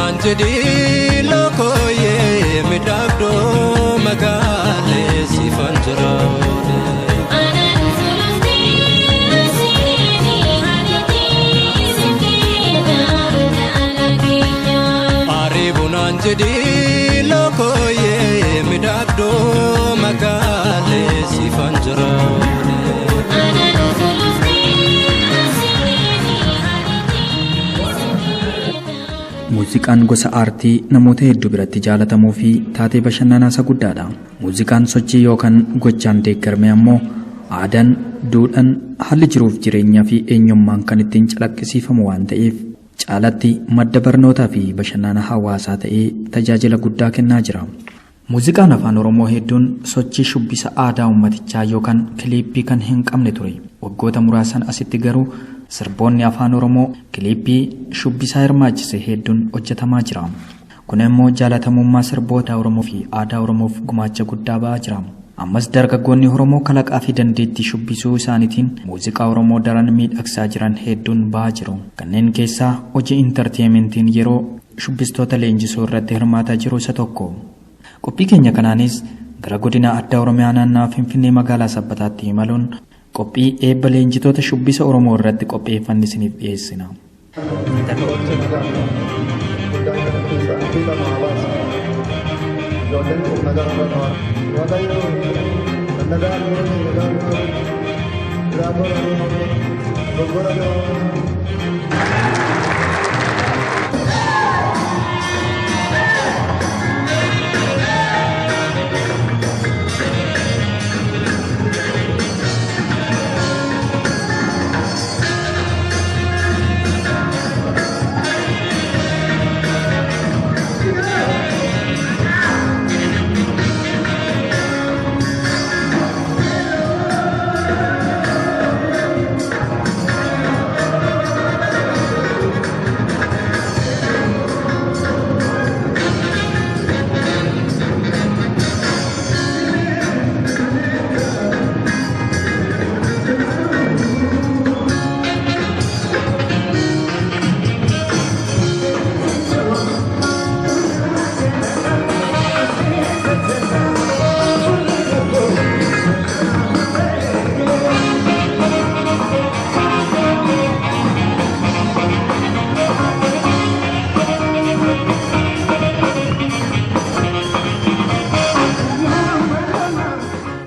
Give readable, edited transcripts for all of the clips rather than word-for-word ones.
Ariibunaan jedhii lokooyee midhaagdoo magaalee siifan jira oolee. Ariibunaan jedhii lokooyee midhaagdoo magaalee siifan jira oolee. Muuziqaan gosa aartii namoota hedduu biratti jaalatamuu fi taatee bashannanaa isa guddaadha. Muuziqaan sochii yookaan gochaan deeggarame ammoo aadaan, duudhaan, haalli jiruuf jireenyaa fi eenyummaan kan ittiin calaqqisiifamu waan ta'eef caalatti madda barnootaa fi bashannana hawaasaa ta'ee tajaajila guddaa kennaa jira. Muuziqaan Afaan Oromoo hedduun sochii shubbisa aadaa uummatichaa yookaan kiliippii kan hin qabne ture. Waggoota muraasan asitti garuu sirboonni Afaan Oromoo kiliippii shubbisaa hirmaachise hedduun hojjetamaa jira. Kun immoo jaalatamummaa sirboota Oromoo fi aadaa Oromoof gumaacha guddaa ba'aa jira. Ammas dargaggoonni Oromoo kalaqaa fi dandeettii shubbisuu isaaniitiin muuziqaa Oromoo daran miidhagsaa jiran hedduun ba'aa jiru. Kanneen keessaa hojii intarteementiin yeroo shubbistoota leenjisuu irratti hirmaataa jiru isa tokko. Qophii keenya kanaanis gara godina addaa Oromiyaa naannawa Finfinnee magaalaa Sabbataatti imaluun qophii eebba leenjitoota shubbisa Oromoo irratti qopheeffanne isiniif dhiyeessina.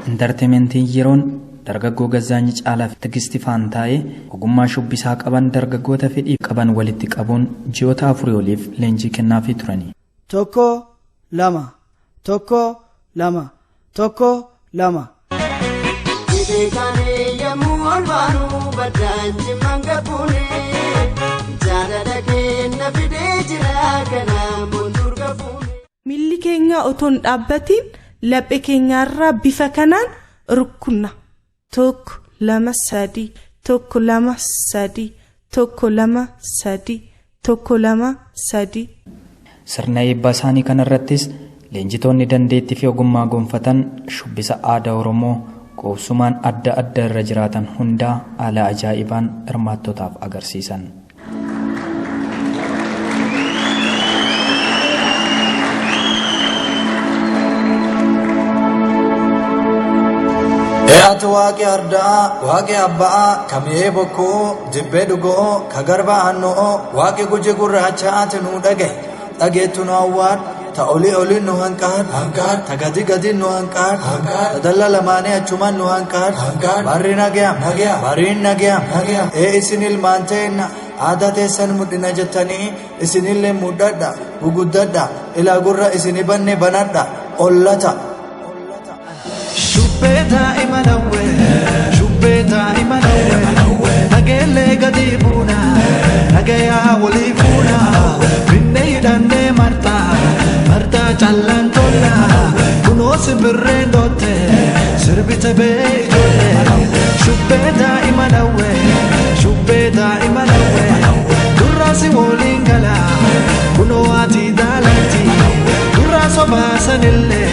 Intarteementiin yeroon dargaggoo Gazzaanyi Caalaa fi Tigisti Faantaayee ogummaa shubbisaa qaban dargaggoota fedhii qaban walitti qabuun ji'oota afurii oliif leenjii kennaafii turani. Tokko lama tokko lama tokko lama. Beekaanii yommuu ol baanu baddaan jimmaan gabbuune jaalala kenna fidee jira kanaan boontuur gafuune. Miilli keenya otoo hin dhaabbatiin laphee keenyarraa bifa kanaan rukkunna. Tokko lama sadii tokko lama sadii tokko lama sadii tokko lama sadii. Sirna eebba isaanii kanarrattis leenjitoonni dandeettii fi ogummaa gonfatan shubbisa aadaa Oromoo qubsumaan adda adda irra jiraatan hundaa haala ajaa'ibaan hirmaattotaaf agarsiisan. Ati waaqi arda'aa, waaqi abba'aa, ka mi'ee bokku'uu, jibbee dhugo'oo, ka garba aanno'oo, waaqi guji gurraachaa ati nuu dhaga'i. Dhageettu nu awwaadhu, ta olii oliin nu hanqaadhu, ta gadi gadiin nu hanqaadhu, ta dalla lamaanii achumaan nu hanqaadhu. Barri nagayam, bariin nagayam, ee isin ilmaan teenna, aadaa teessan mudhina jettanii isinillee mudhadha, guguddadha, ilaa gurra isini banne banadha, ollata. Shubbee daa'ima lawwee, shubbee daa'ima lawwee, nageellee gadi buuna, nagayaa walii fuuna, binne hidhannee martaa, martaa callaan tola, kunoo simbirreen dootte, sirbite bee ijoollee. Shubbee daa'ima lawwee, shubbee daa'ima lawwee, durraasi waliin gala, kunoo ati daalatti, durraa sobaasanillee,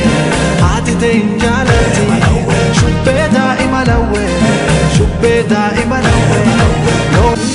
haati ta'e hin jaalatti. Shubbee daa'ima lawwee, shubbee daa'ima lawwee.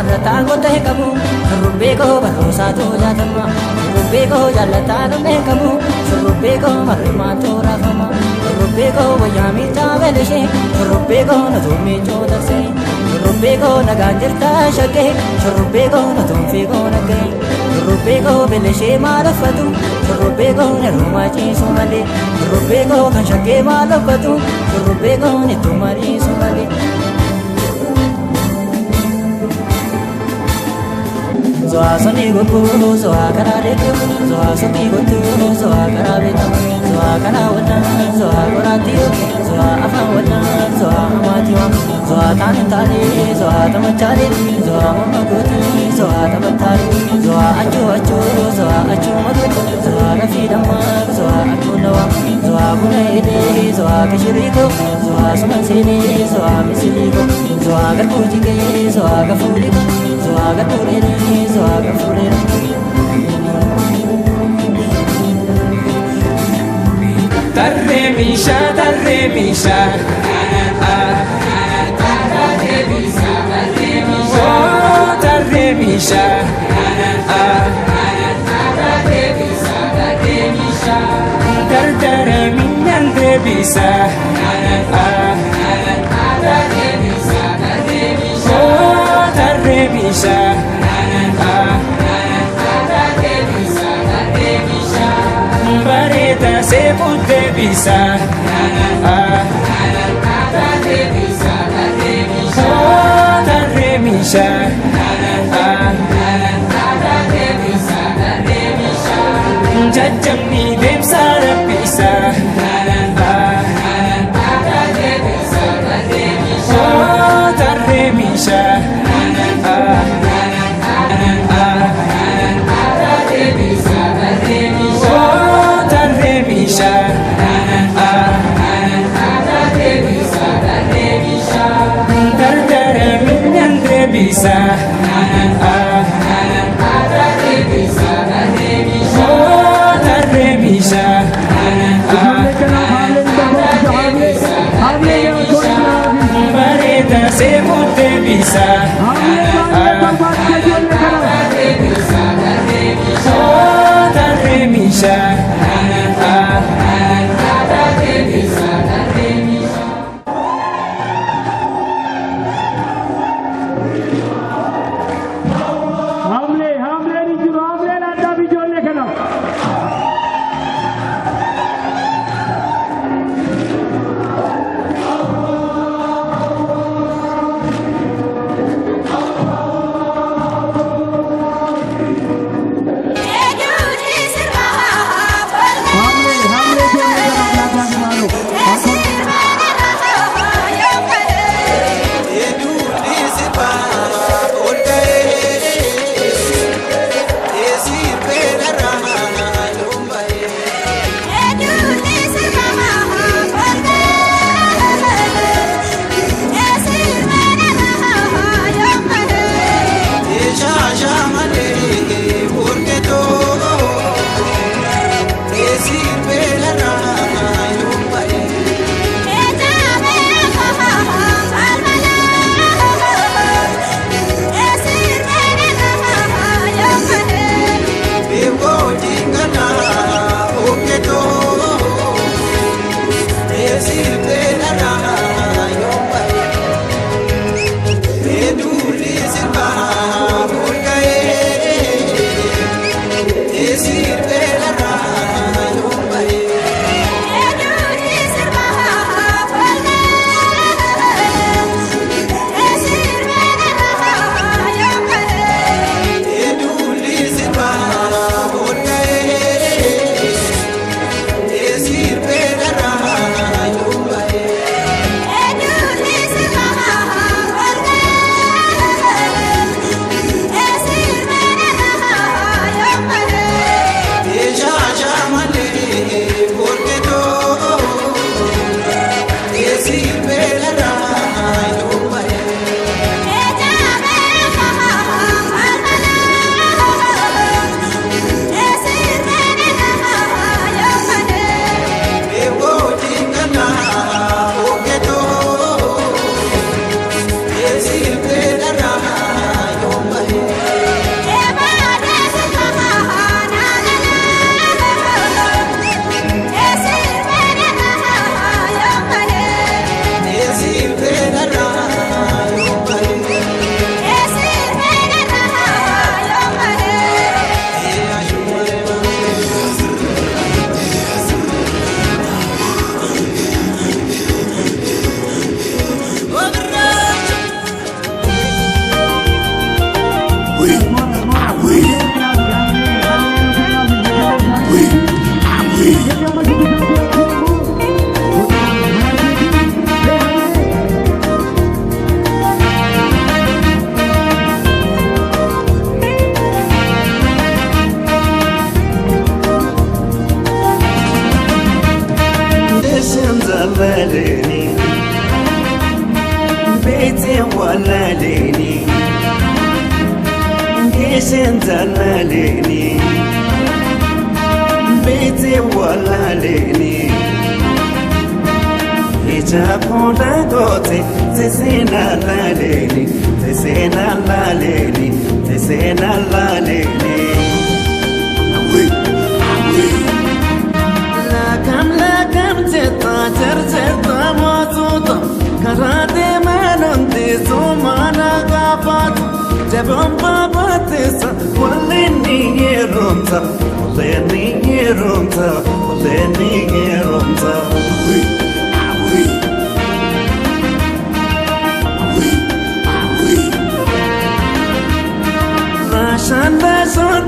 Marrataa goota hin qabu shurrubbee koo barroosaatu jaatama shurrubbee koo jaallataa dhumee hin qabu shurrubbee koo marrimaatu raafama shurrubbee koo wayyaa miichaa beelishee shurrubbee koo natu miicuu tarsee shurrubbee koo nagaan jirtaa shakkee shurrubbee koo natuun fiigoo naggee shurrubbee koo beelishee maal uffatu shurrubbee koo nerrumaa ciisu malee shurrubbee koo kan shakkee maal uffatu shurrubbee koo nittuu mariisu malee. Zoa soni goku, zoa kara deku, zoa soni gotu, zoa kara beta, zoa kara wata, zoa koratiyo, zoa afan wata, zoa amatiwa, zoa tani tani, zoa tamachari, zoa mama gotu, zoa tamatari, zoa achu achu, zoa achu madu, zoa rafi damma, zoa achu nawa, zoa buna ede, zoa kashiriko, zoa sumansene, zoa misiliko, zoa garbujike, zoa gafuliko, zoa garbulene, zoa gafulene. Tarree meeshaa tarree meeshaa. Tarree meeshaa. Dardara minyaan deebisaa. Tarree meeshaa. Bareeda seequu deebisaa. Tarree meeshaa. Jajjabni deemsa rabbisaa. Tarree meeshaa. Tarree meeshaa. Dardara minyaan deebisaa. Tarree meeshaa. Bareeda seequu deebisaa. Tarree meeshaa. Hamlee hamleen hin jiru hamleen addaaf ijoollee kana. laaleni beete walaaleni geeshen laaleni beete walaaleni ija koona goote teseena laaleni teseena laaleni teseena laaleni. Lakam lakam jetta jarjarta maatuta karaa deeman hundi sumana gaafatu jaboon baabaatisa walli ni heerumta walli ni heerumta walli ni heerumta. Laashaan laashaan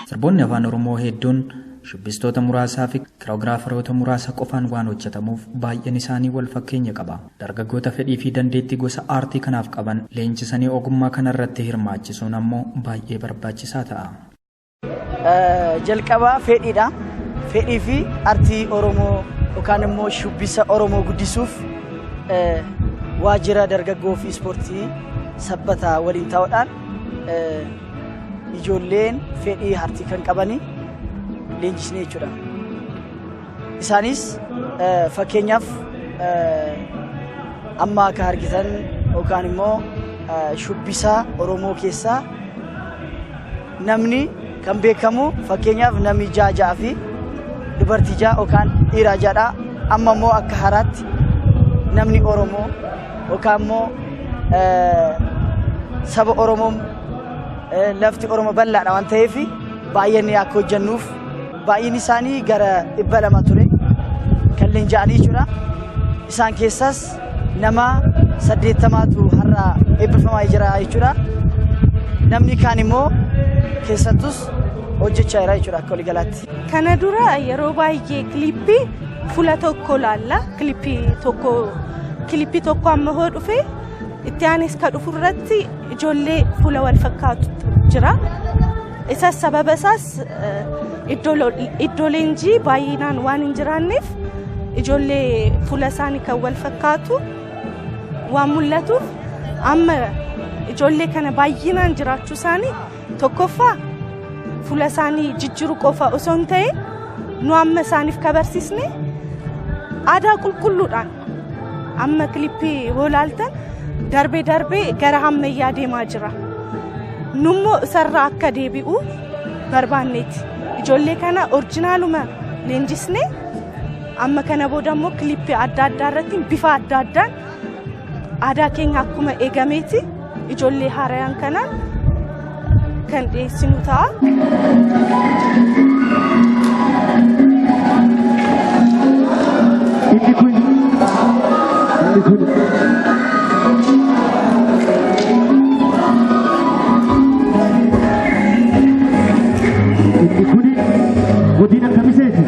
Sirboonni afaan Oromoo hedduun shubbistoota muraasaa fi kiroogiraafaroota muraasa qofaan waan hojjetamuuf baay'een isaanii wal fakkeenya qaba. Dargaggoota fedhii fi dandeettii gosa aartii kanaaf qaban leenjisanii ogummaa kanarratti hirmaachisuun ammoo baay'ee barbaachisaa ta'a. Jalqabaa fedhiidha. Fedhii fi aartii Oromoo yookaan immoo shubbisa Oromoo guddisuuf waajjira dargaggoo fi ispoortii sabbataa waliin ta'uudhaan ijoolleen fedhii aartii kan qabanii leenjisnee jechuudha. Isaanis fakkeenyaaf amma akka argitan yookaan immoo shubbisa Oromoo keessaa namni kan beekamu fakkeenyaaf namni ja'a fi dubartii ja'a yookaan dhiira ja'adha. Amma immoo akka haaraatti namni Oromoo yookaan immoo saba Oromoo lafti Oromoo bal'aadha waan ta'eef baay'een akka hojjennuuf baay'een isaanii gara 200 ture kan leenja'anii jechuudha. Isaan keessaas nama 80tu har'a eebbifamaa jira jechuudha. Namni kaan immoo keessattus hojjechaa jira jechuudha akka waliigalaatti. Kana dura yeroo baay'ee kilippii fuula tokko laalla. Kilippii tokko amma hoo dhufe itti aanes ka dhufu irratti ijoollee fuula wal fakkaatu jira. Isas sababa isaas iddoo leenjii baay'inaan waan hin jiraanneef ijoollee fuula isaanii kan wal fakkaatu waan mul'atuuf amma ijoollee kana baay'inaan jiraachuu isaanii tokkoffaa fuula isaanii jijjiiruu qofa osoo hin ta'in nu amma isaaniif kabarsiisne aadaa qulqulluudhaan amma kilippii hoo laaltan darbee darbee gara ammayyaa deemaa jira. Nummoo isarraa akka deebi'u barbaanneeti. Ijoollee kana orjinaaluma leenjisne amma kana booda immoo kilippii adda addaa irratti bifa adda addaan aadaa keenya akkuma eegameeti ijoollee haarayaan kanaan kan dhiyeessinu ta'a. Inni kun inni kun inni kun godina kamiseeti.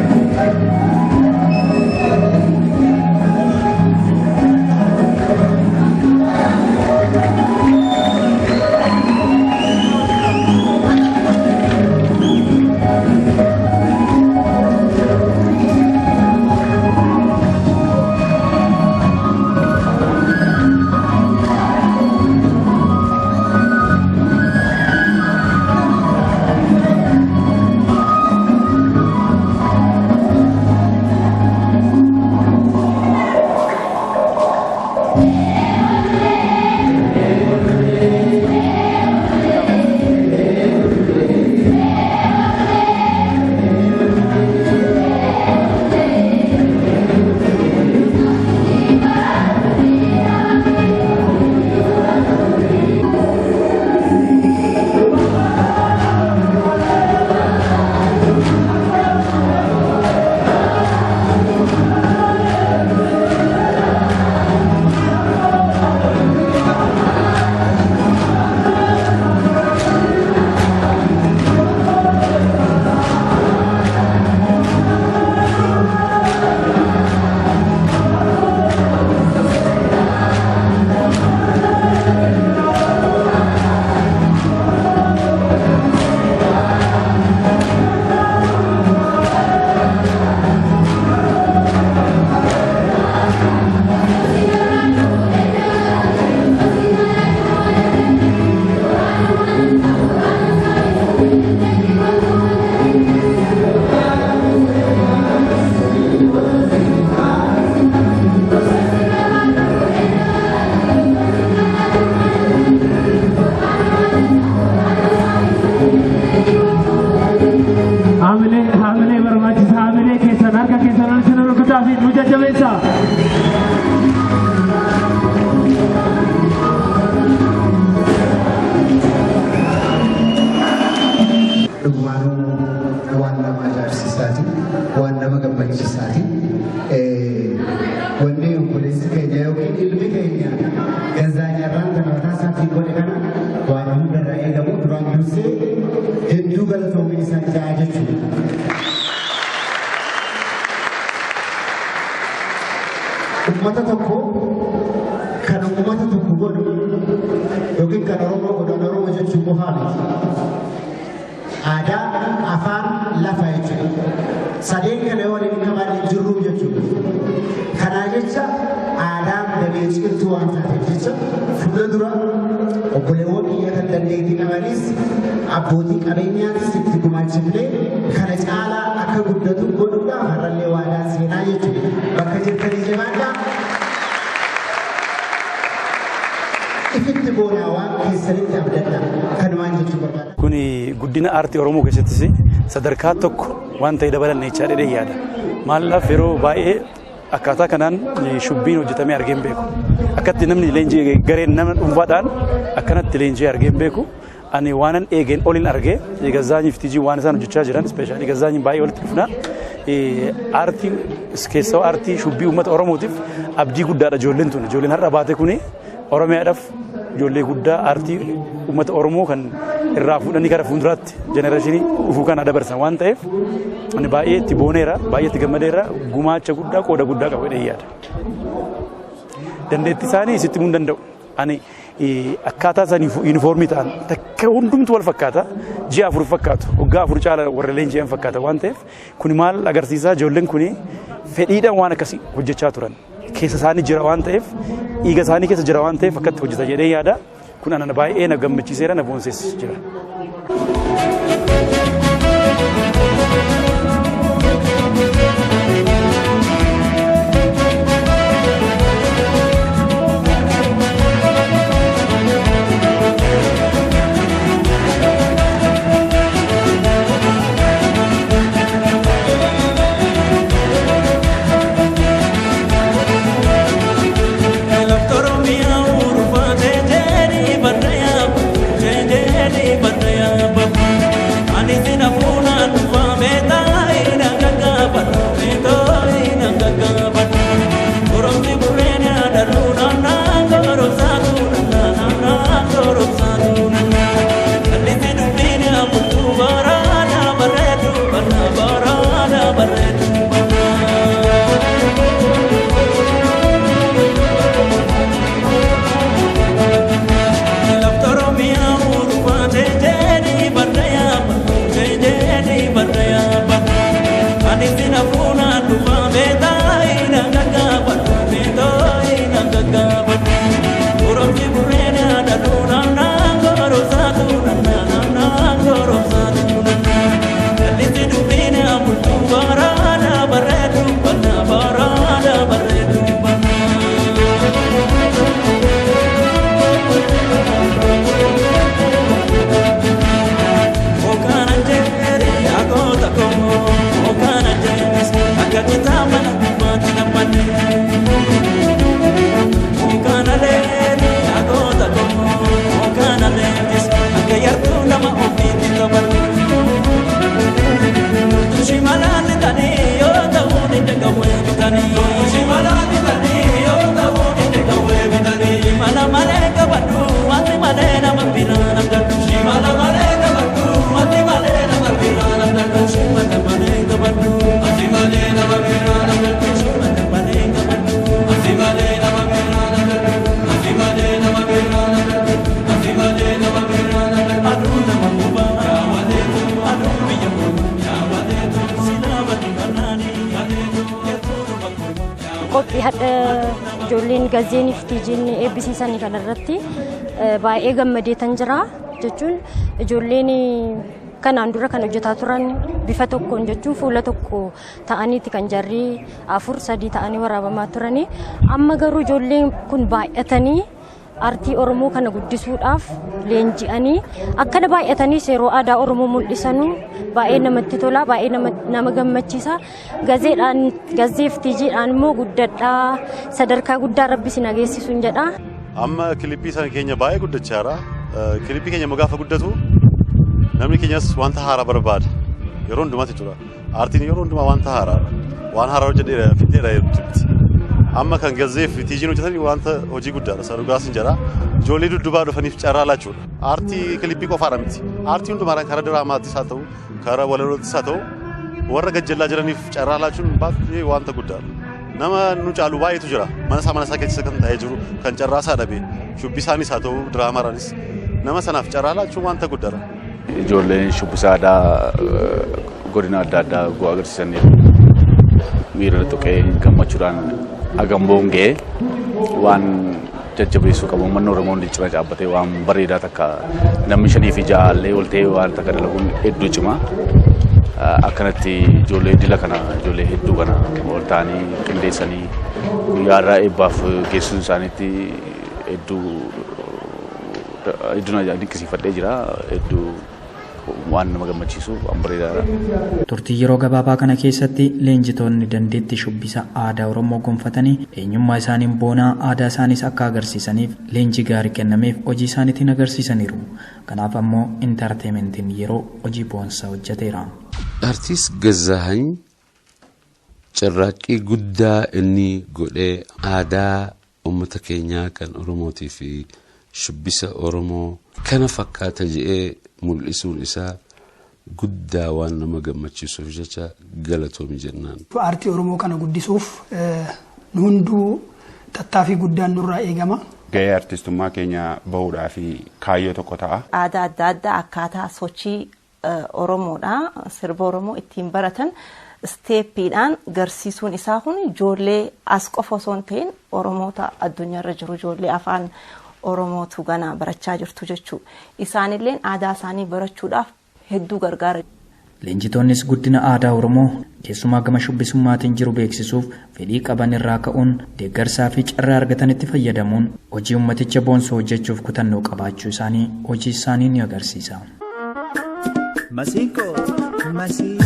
Jajjabeessaa. Dhugumaanuu waan nama ajaa'ibsiisaati, waan nama gammachiisaati. Wanni obboleessi keenya yookiin ilmi keenya Gazaanyarraan kan mataa isaatiin godhe kana waan hundarraa eegamu duraan dursee hedduu galatoomii isaan ja'a jechuudha. Uummata tokko kan uummata tokko godhu yookiin kan Oromoo godhan Oromoo jechuun qofaa miti. Aadaa, afaan, lafa jechuudha. Sadeen kana yoo waliin qabaanne jirru jechuudha. Kanaa jecha aadaan damee cimtuu waan taateef jecha fuula dura obboleewwan biyya kan dandeettii qabanis abbootii qabeenyaatis itti gumaachifnee kana caalaa akka guddatu godhuudhaaf har'allee waadaan seenaa jechuudha. Bakka jirtanii jabaadhaa. Ifitti boonaa waan keessanitti abdadhaa. Kanumaan jechuu barbaada. Kuni guddina aartii Oromoo keessattis sadarkaa tokko waan ta'e dabalanne jechaa dhedhee yaada. Maalaaf yeroo baay'ee akkaataa kanaan shubbiin hojjetamee argee hin beeku. Akkatti namni leenjii gareen nama dhuunfaadhaan akkanatti leenjii argee hin beeku. Ani waanan eegeen olin argee Gazaanyiif Tiijii waan isaan hojjechaa jiran ispeeshaalii Gazaanyiin baay'ee walitti dhufna. Aartii keessaa aartii shubbii uummata Oromootiif abdii guddaadha ijoolleen tun. Ijoolleen har'a baate kuni Oromiyaadhaaf ijoollee guddaa aartii uummata Oromoo kan irraa fuudhanii gara fuulduraatti jenereeshinii dhufuu kana dabarsan waan ta'eef ani baay'ee itti booneera, baay'ee itti gammadeera, gumaacha guddaa qooda guddaa qabu jedhee yaada. Dandeettii isaanii sitti himuu hin danda'u. Ani akkaataa isaan yuunifoormii ta'an takka hundumtu wal fakkaata. Ji'a 4 fakkaatu. Waggaa 4 caala warra leenji'an fakkaata waan ta'eef kun maal agarsiisaa ijoolleen kun fedhiidhaan waan akkasii hojjechaa turan. Keessa isaanii jira waan ta'eef dhiiga isaanii keessa jira waan ta'eef akkatti hojjeta jedhee yaada. Kun ana baay'ee na gammachiiseera na boonsees jira. Qophii hadha ijoolleen Gazeeniif Tiijiin eebbisiisan kanarratti baay'ee gammadeetan jira jechuun ijoolleen kanaan dura kan hojjetaa turan bifa tokkoon jechuun fuula tokko ta'aniiti kan jarri 4 3 ta'anii waraabamaa turanii amma garuu ijoolleen kun baay'atanii Aartii Oromoo kana guddisuudhaaf leenji'anii akkana baay'atanii yeroo aadaa Oromoo mul'isanuu baay'ee namatti tola, baay'ee nama gammachiisa. Gazeedhaan gazeef tiijiidhaan immoo guddadhaa, sadarkaa guddaa rabbi si nageessisuun jedha. Amma kilippii sana keenya baay'ee guddachaa jira. Kilippii keenya immoo gaafa guddatu namni keenyas wanta haaraa barbaada. Yeroo hundumaatti jechuudha. Aartiin yeroo hundumaa wanta haaraadha. Waan haaraa hojjedheera fidheera jechuudha. Amma kan gazeef tiijiin hojjetan wanta hojii guddaadha. Isa dhugaas hin jedha. Ijoollee dudduubaa dhufaniif carraa laachuudha. Aartii kilippii qofaadha miti. Aartii hundumaadhaan karaa diraamaattis haa ta'u, karaa walaloottis haa ta'u, warra gajjallaa jiraniif carraa laachuun baay'ee wanta guddaadha. Nama nu caalu baay'eetu jira. Mana isaa keessa kan taa'ee jiru, kan carraa isaa dhabe, shubbisaanis haa ta'u, diraamaadhaanis nama sanaaf carraa laachuun wanta guddaadha. Ijoolleen shubbisa aadaa godina adda addaa bu'aa agarsiisaniiru. Miira tuqee gammachuudhaan hagamboon ga'ee waan jajjabeessuu qabu uummanni Oromoo hundi cina dhaabbatee waan bareedaa takka namni 5 fi 6 illee ol ta'ee waan takka dalaguun hedduu cima. Akkanatti ijoollee dila kana ijoollee hedduu kana ol ta'anii qindeessanii guyyaa irraa eebbaaf geessuun isaaniitti hedduu hedduu na dinqisiifadhee jira. Hedduu waan nama gammachiisu waan bareedaadha. Turtii yeroo gabaabaa kana keessatti leenjitoonni dandeettii shubbisa aadaa Oromoo gonfatanii eenyummaa isaaniin boonaa aadaa isaaniis akka agarsiisaniif leenjii gaarii kennameef hojii isaaniitiin agarsiisaniiru. Kanaaf ammoo intarteementiin yeroo hojii boonsaa hojjeteera. Artiist Gazaahany carraaqqii guddaa inni godhee aadaa uummata keenyaa kan Oromootii fi shubbisa Oromoo kana fakkaata jedhee mul'isuun isaa guddaa waan nama gammachiisuuf jecha galatoomi jennaan. Aartii Oromoo kana guddisuuf nu hunduu tattaaffii guddaan nurraa eegama. Gahee artistummaa keenya bahuudhaa fi kaayyoo tokko ta'a. Aadaa adda addaa akkaataa sochii Oromoodha. Sirba Oromoo ittiin baratan isteeppiidhaan garsiisuun isaa kun ijoollee as qofa osoo hin ta'in Oromoota addunyaarra jiru ijoollee afaan Oromootu gana barachaa jirtu jechuudha. Isaanilleen aadaa isaanii barachuudhaaf hedduu gargaara. Leenjitoonnis guddina aadaa Oromoo keessumaa gama shubbisummaatiin jiru beeksisuuf fedhii qaban irraa ka'uun deeggarsaa fi carraa argatanitti fayyadamuun hojii uummaticha boonsuu hojjechuuf kutannoo qabaachuu isaanii hojii isaanii ni agarsiisa. Masiinqoo masii.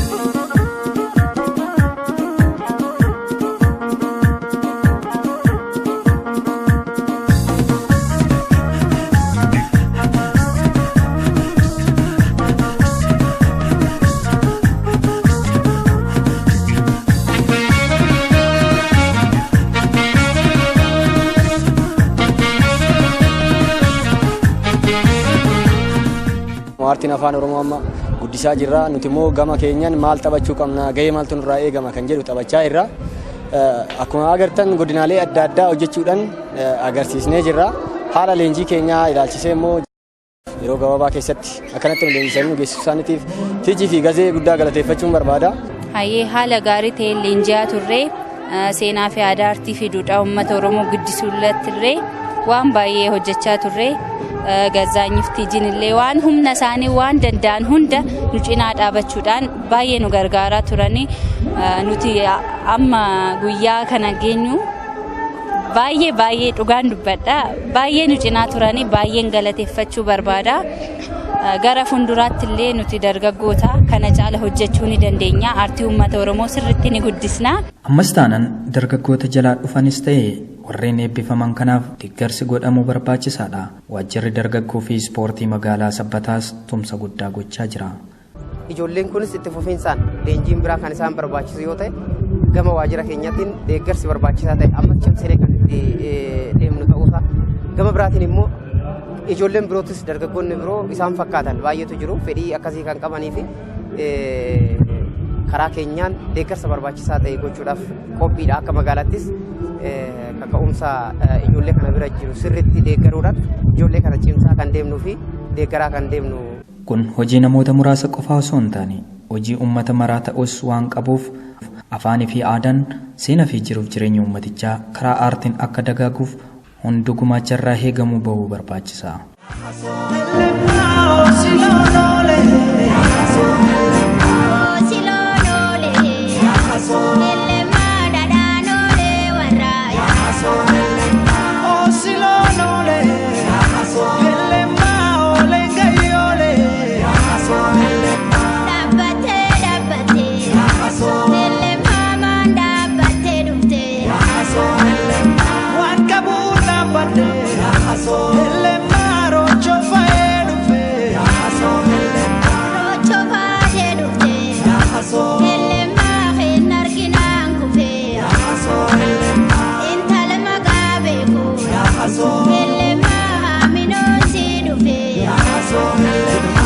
Aartiin afaan Oromoo amma guddisaa jirra. Nuti immoo gama keenyaan maal taphachuu qabna, gahee maaltu nurraa eegama kan jedhu taphachaa jirra. Akkuma agartan godinaalee adda addaa hojjechuudhaan agarsiisnee jirra. Haala leenjii keenyaa ilaalchisee immoo yeroo gabaabaa keessatti akkanatti nu leenjisanii nu geessisuu isaaniitiif Tijii fi Gazee guddaa galateeffachuun barbaada. Hayyee haala gaarii ta'een leenji'aa turre, seenaa fi aadaa aartii fi duudhaa uummata Oromoo guddisuu irratti waan baay'ee hojjechaa turre. Gazaanyiif Tijiin illee waan humna isaanii waan danda'an hunda nu cinaa dhaabachuudhaan baay'ee nu gargaaraa turanii, nuti amma guyyaa kana geenyu baay'ee baay'ee dhugaan dubbadha. Baay'ee nu cinaa turanii baay'een galateeffachuu barbaada. Gara fuulduraatti illee nuti dargaggoota kana caala hojjechuu ni dandeenya. Aartii uummata Oromoo sirriitti ni guddisna. Ammas taanaan dargaggoota jalaa dhufanis ta'e warreen eebbifaman kanaaf deeggarsi godhamuu barbaachisaadha. Waajjirri dargaggoo fi ispoortii magaalaa Sabbataas tumsa guddaa gochaa jira. Ijoolleen kunis itti fufiinsaan leenjiin biraa kan isaan barbaachisu yoo ta'e gama waajjira keenyaatiin deeggarsi barbaachisaa ta'e amma cimsinee kan itti deemnu ta'uusaa. Gama biraatiin immoo ijoolleen birootis dargaggoonni biroo isaan fakkaatan baay'eetu jiru, fedhii akkasii kan qabanii fi karaa keenyaan deeggarsa barbaachisaa ta'e gochuudhaaf qophiidha. Akka magaalaattis kaka'umsa ijoollee kana bira jiru sirriitti deeggaruudhaan ijoollee kana cimsaa kan deemnuu fi deeggaraa kan deemnu. Kun hojii namoota muraasa qofaa osoo hin taane hojii uummata maraa ta'us waan qabuuf afaanii fi aadaan seenaa fi jiruuf jireenya uummatichaa karaa aartiin akka dagaaguuf hunduu gumaacha irraa eegamuu bahuu barbaachisa. Waan qabuun dhaabbadhe Elema rochoo fa'ee dhufe. Rochoo faatee dhufte. Elema hin arginaan kufe. Intala maqaa beeku. Elema haaminoon si dhufe. Elema.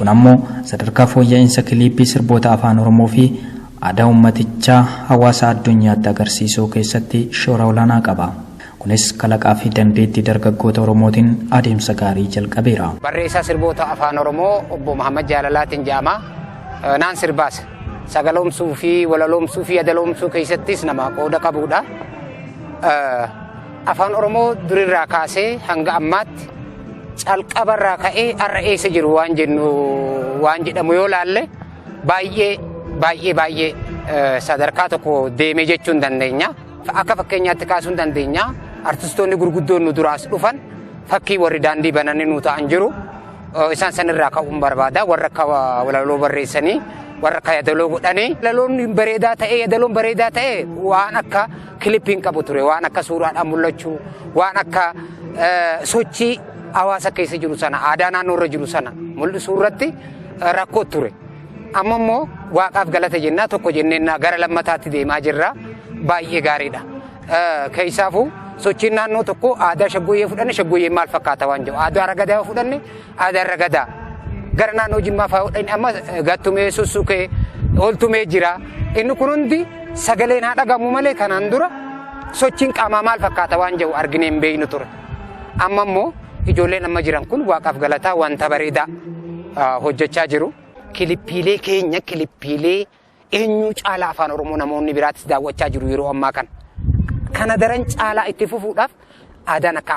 Kun ammoo sadarkaa fooyya'insa kiliippii sirboota Afaan Oromoo fi aadaa uummatichaa hawaasa addunyaatti agarsiisuu keessatti shoora olaanaa qaba. Kunis kalaqaa fi dandeettii dargaggoota Oromootiin adeemsa gaarii jalqabeera. Barreessaa sirboota Afaan Oromoo Obbo Mahammad Jaalalaatiin jedhama. Naan sirbaas. Sagaloomsuu fi walaloomsuu fi yadaloomsuu keessattis nama qooda qabudha. Afaan Oromoo durirraa kaasee hanga ammaatti calqabarraa ka'ee har'a eessa jiru waan jennu waan jedhamu yoo laalle baay'ee baay'ee baay'ee sadarkaa tokko deemee jechuu hin dandeenya. Akka fakkeenyaatti kaasuu hin dandeenya. Artistoonni gurguddoon nu duraas dhufan fakkii warri daandii bananii nu ta'an jiru. Isaan sanirraa ka'uun barbaada. Warra akka walaloo barreessanii warra akka yadaloo godhanii. Walaloon bareedaa ta'ee yadaloon bareedaa ta'ee waan akka kilippiin qabu ture. Waan akka suuraadhaan mul'achuu waan akka sochii hawaasa keessa jiru sana aadaa naannoo irra jiru sana mul'isuu irratti rakkoo ture. Amma immoo waaqaaf galata jennaa tokko jenneenna gara lammataatti deemaa jirra. Baay'ee gaariidha. Keessaafuu sochiin naannoo tokko aadaa shaggooyyee fudhanne shaggooyyeen maal fakkaata waan jedhu aadaa ragadaa yoo fudhanne aadaa ragadaa gara naannoo jimmaa fa'aa fudhanne amma gattumee sussukee oltumee jira. Inni kun hundi sagaleen haa dhagamu malee kanaan dura sochiin qaamaa maal fakkaata waan jedhu arginee hin beeknu ture. Amma immoo ijoolleen amma jiran kun waaqaaf galataa wanta bareedaa hojjechaa jiru. Kilippiilee keenya kilippiilee eenyuu caalaa Afaan Oromoo namoonni biraatis daawwachaa jiru yeroo ammaa kana. Kana daran caalaa itti fufuudhaaf aadaan akka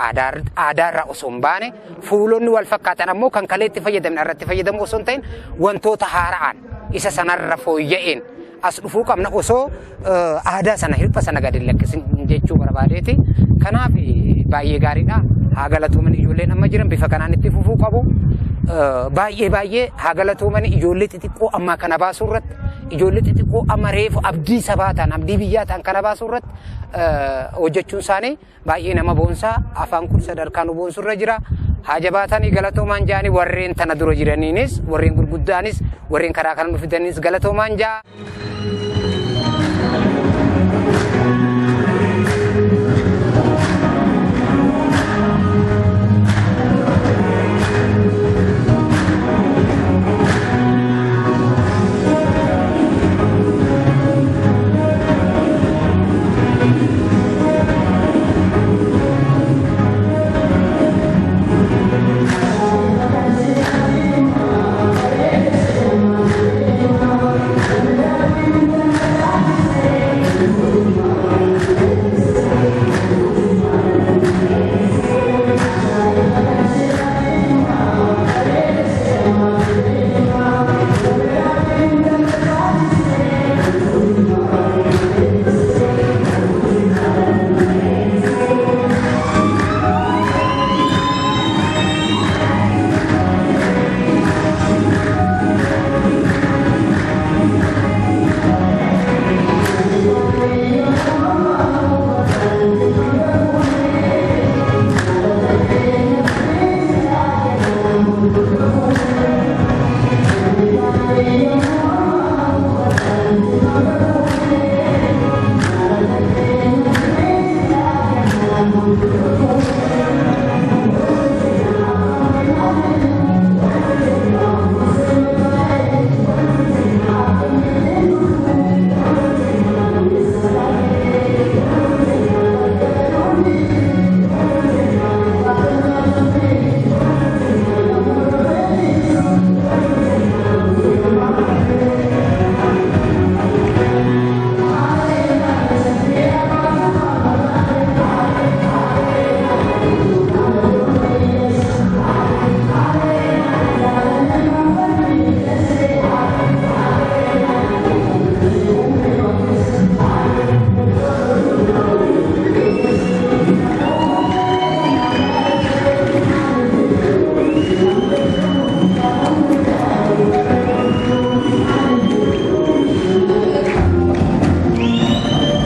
aadaarraa osoo hin baane fuulonni wal fakkaatan ammoo kan kalee itti fayyadamne irratti fayyadamu osoo hin ta'in wantoota haara'aan isa sanarra fooyya'een as dhufuu qabna osoo aadaa sana hirpha sana gadi hin lakkisin jechuu barbaadeeti. Kanaaf baay'ee gaariidha. Haa galatooman ijoolleen amma jiran bifa kanaan itti fufuu qabu. Baay'ee baay'ee haa galatooman ijoollee xixiqqoo ammaa kana baasuu irratti ijoollee xixiqqoo amma reefu abdii sabaa ta'an abdii biyyaa ta'an kana baasuu irratti hojjechuun isaanii baay'ee nama boonsaa. Afaan kun sadarkaa nu boonsu irra jira. Haa jabaatanii galatoomaan ja'anii warreen tana dura jiraniinis warreen gurguddaanis warreen karaa kana nu fidaniinis galatoomaan ja'a.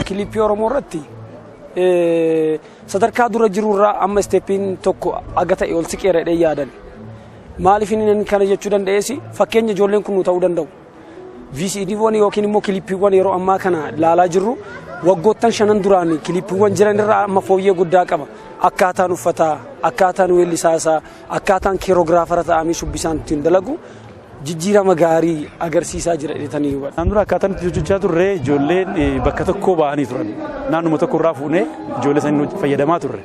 Kilippii Oromoo irratti sadarkaa dura jiru irraa amma isteeppiin tokko aga ta'e ol siqeera jedhee yaadan. Maaliif inni kana jechuu danda'ees fakkeenya ijoolleen kun nu ta'uu danda'u. VCDwwan yookiin immoo kilippiiwwan yeroo ammaa kana ilaalaa jirru waggoottan shanan duraan kilippiiwwan jiran irraa amma fooyyee guddaa qaba. Akkaataan uffataa, akkaataan weellisaa isaa, akkaataan keeroogiraafara ta'amee shubbisaan ittiin dalagu jijjiirama gaarii agarsiisaa jira jedhanii hubadha. Naan dura akkaataa nuti hojjechaa turre ijoolleen bakka tokkoo ba'anii turan. Naannuma tokko irraa fuunee ijoollee saniin fayyadamaa turre.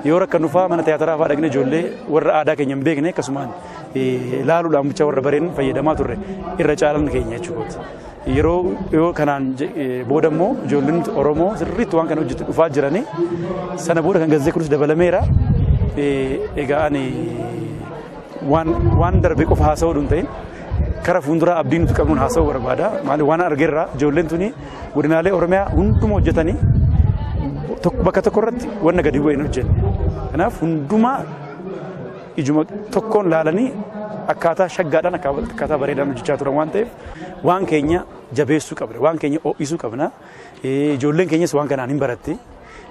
Yoo rakkannu fa'aa mana tiyaatiraa fa'aa dhaqnee ijoollee warra aadaa keenya hin beekne akkasumaan laaluudhaan bicha warra bareen fayyadamaa turre irra caalan keenya jechuudha. Yeroo yoo kanaan booda immoo ijoolleen Oromoo sirriitti waan kana hojjetu dhufaa jiranii sana booda kan gazzee kunis dabalameera. Egaa ani waan darbe qofa haasa'uu hin ta'in kara fuulduraa abdii nuti qabnuun haasa'uu barbaada. Maaliif waan argeerra ijoolleen tuni godinaalee Oromiyaa hunduma hojjetanii bakka tokko irratti wanna gadi bu'ee hin hojjenne. Kanaaf hundumaa ijuma tokkoon laalanii akkaataa shaggaadhaan akkaataa bareedaan hojjechaa turan waan ta'eef waan keenya jabeessuu qabna, waan keenya ho'isuu qabna. Ijoolleen keenyas waan kanaan hin baratti.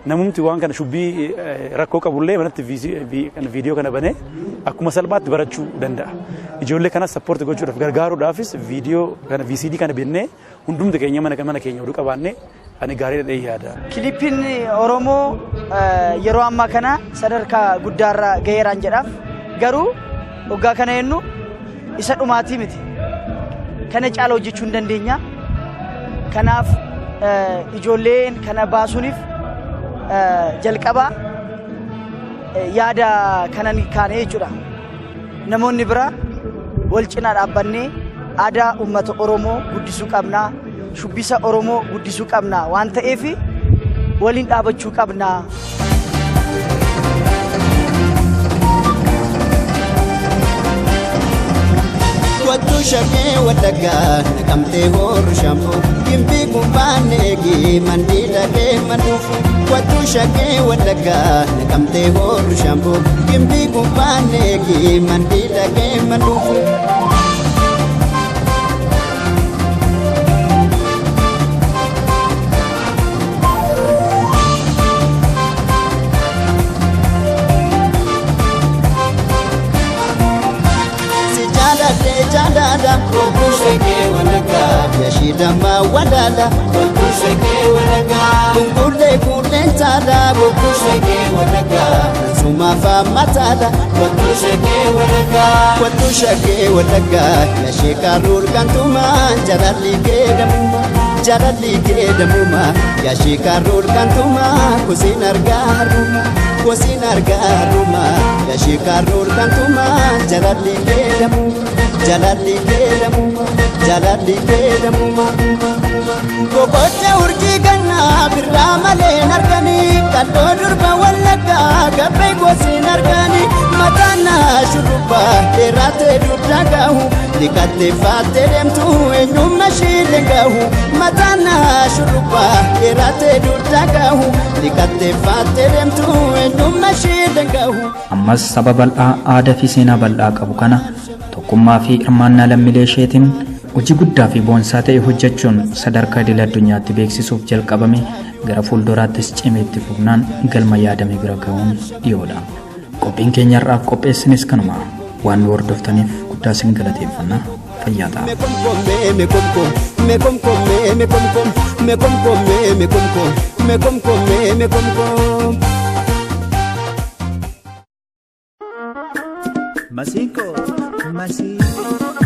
Namumti waan kana shubbii rakkoo qabullee manatti viidiyoo kana banee akkuma salphaatti barachuu danda'a. Ijoollee kanas support gochuudhaaf gargaaruudhaafis viidiyoo kana VCD kana binnee hundumti keenya mana keenya oduu qabaannee ani gaarii dhadhee yaada. Kilipiin Oromoo yeroo ammaa kana sadarkaa guddaarra gaheeraan jedhaaf garuu waggaa kana jennu isa dhumaatii miti. Kana caala hojjechuu hin dandeenya. Kanaaf ijoolleen kana baasuuniif jalqaba yaada kanan kaane jechuudha. Namoonni bira wal cinaa dhaabbannee aadaa uummata Oromoo guddisuu qabna. Shubbisa Oromoo guddisuu qabna waan ta'eef waliin dhaabachuu qabna. Wattu shakkee Wallaggaa naqamtee horu shampoo gimbii gubbaan eegi mandii dhaqee manduufu. Wattu shakkee Wallaggaa naqamtee horu shampoo gimbii gubbaan eegi mandii dhaqee manduufu. Jaalala kootu shakee Wallaggaa yashidama walala kootu shakee Wallaggaa kunkullee kuuleen taala kootu shakee Wallaggaa sumafa mataala kootu shakee Wallaggaa kootu shakee Wallaggaa yashikaruur kantuma jaalalli keedamuma jaalalli keedamuma yashikaruur kantuma kusin argaaruma kusin argaaruma yashikaruur kantuma jaalalli keedamuma. Jaalalli keedamuma jaalalli keedamuma. Boqocha urjii gannaa birraa malee arganii qal'oo durba Wallaggaa gabbee gosiin arganii mataan shurrubbaa dheeraatee dugda gahu dhiqattee faattee deemtu eenyummaa ishiilee gahu mataan shurrubbaa dheeraatee dugda gahu dhiqattee faattee deemtu eenyummaa ishiilee gahu. Ammas saba bal'aa aadaa fi seenaa bal'aa qabu kana tokkummaa fi hirmaannaa lammiilee isheetiin hojii guddaa fi boonsaa ta'e hojjechuun sadarkaa idil addunyaatti beeksisuuf jalqabame gara fuulduraattis cimee itti fufnaan galma yaadame bira ga'uun dhiyoodha. Qophiin keenya har'aaf qopheessinis kanuma. Waan nu hordoftaniif guddaa isin galateeffanna. Fayyaa ta'a. Masiinqoo masiinqoo.